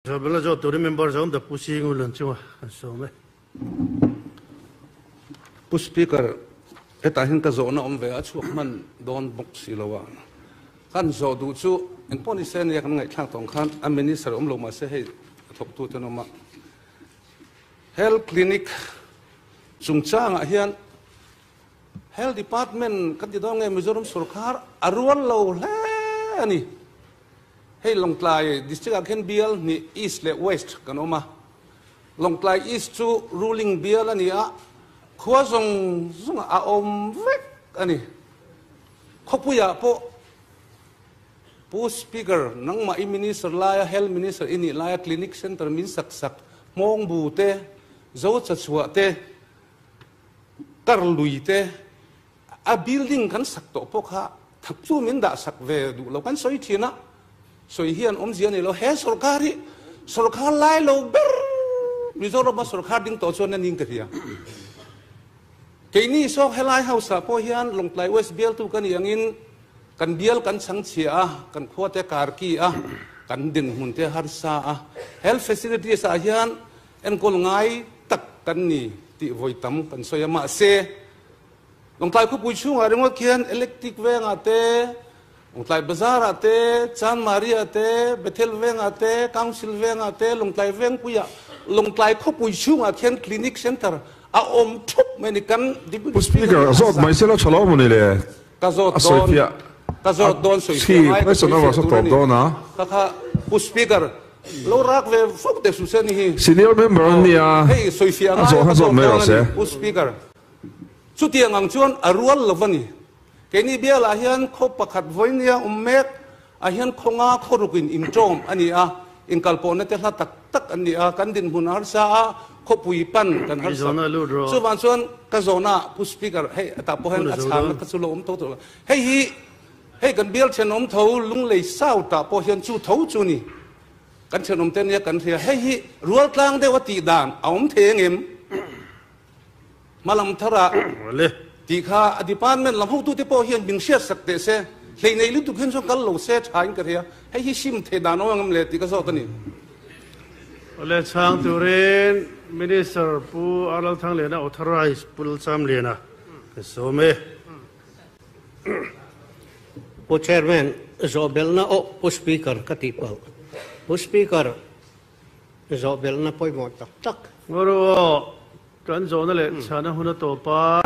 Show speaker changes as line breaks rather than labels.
Zawhbelna zawh turin member zawng dak Pu Singu Lun chunga kan sawm e.
Pu Speaker, hetah hian ka zawhna awm ve a, chhuak hman dawn bawk si lo a. Kan zawh duh chu engpawh ni se nia kan ngaihthlak tawh ang khan a Minister awm lo mah se hei a thawktu ten awm a. Health Clinic chungchangah hian Health Department kan ti dawn nge Mizoram sorkar a rual lo hle a ni. Hei Lawngtlai District ah khian bial hnih East leh West kan awm a. Lawngtlai East chu ruling bial a ni a, khua zawng zawng ah a awm vek a ni. Khawpuiah pawh Pu Speaker, nangmah i Minister laia Health Minister i nih laia Clinic Centre min sak sak, Hmawngbu te, Zochachhuah te, Karlui te, A building kan sak tawh pawh kha thak chu min dah sak ve duh lo kan sawi thin a, sawi hian awmzia a ni lo. He sorkar hi sorkar lai lo ber Mizoram a sorkar ding tawh chuan a ning ka hria. Keini sawk helai house ah pawh hian Lawngtlai West bialtu ka nih angin kan bial kan chhang chhia a, kan khua te karki a, kan dinhmun te harsa a. Health facilities ah hian enkawl ngai tak kan ni tih vawi tam kan sawi a, mahse Lawngtlai khawpui chhungah ringawt khian Electric vengah te, Lawngtlai Bazar-ah te, Chanmari-ah te, Bethel vengah te, Council vengah te, Lawngtlai Vengpuiah, Lawngtlai khawpui chhungah khian Clinic Centre a awm thup mai a ni. Kan Deputy
Pu Speaker, a zawt mai sela tha lo maw ni le?
Ka zawt
A sawi
dawn,
fiah.
ka zawt dawn sawi
Chhi,
fiah ngai ka
question
sawi
hours
fiah
a
tur a
tawp
ni.
dawn a.
Ka kha Pu Speaker, lo rak ve fo teh suh se ni hi.
Senior member an
Aw,
ni a,
hei sawi fiah
a
ngai
zawh
a
kha
ka
zawt
zawt
mai
dawn
rawh
a
se.
ni, Pu Speaker. Chutiang ang chuan a rual lo a ni. Keini bialah hian khaw pakhat vawinia awm mek ah hian khaw nga khaw rukin inṭawm a ni a, inkalpawhna te hla tak tak an ni a, kan dinhmun a harsa a, khawpui pan kan harsa. Chuvang chuan ka zawhna ah Pu Speaker hei tah pawh hian a chhangna kha chu lo awm tho tawh lo. Hei hi hei kan bial thenawm tho Lunglei South ah pawh hian chu tho chu ni. Kan thenawm te nia kan hria. Hei hi rual tlang deuh a tih dan a awm thei angem? Hmalam thara tih kha a department lam hotute pawh hian min hriat sak teh se, hlei nei lutuk hian chuan kal lo se tha in ka hria, hei hi sim theih dan awm angem le tih ka zawt a ni.
Awle chhang turin Minister Pu R Lalthangliana authorized Pu Lalchamliana ka sawm e.
Pu Chairman, zawhbelhna aw Pu Speaker ka tih palh. Pu Speaker, Zawhbelhna pawimawh tak tak.
Ngawr aw, kan zawhna leh chhana hun a tawp a.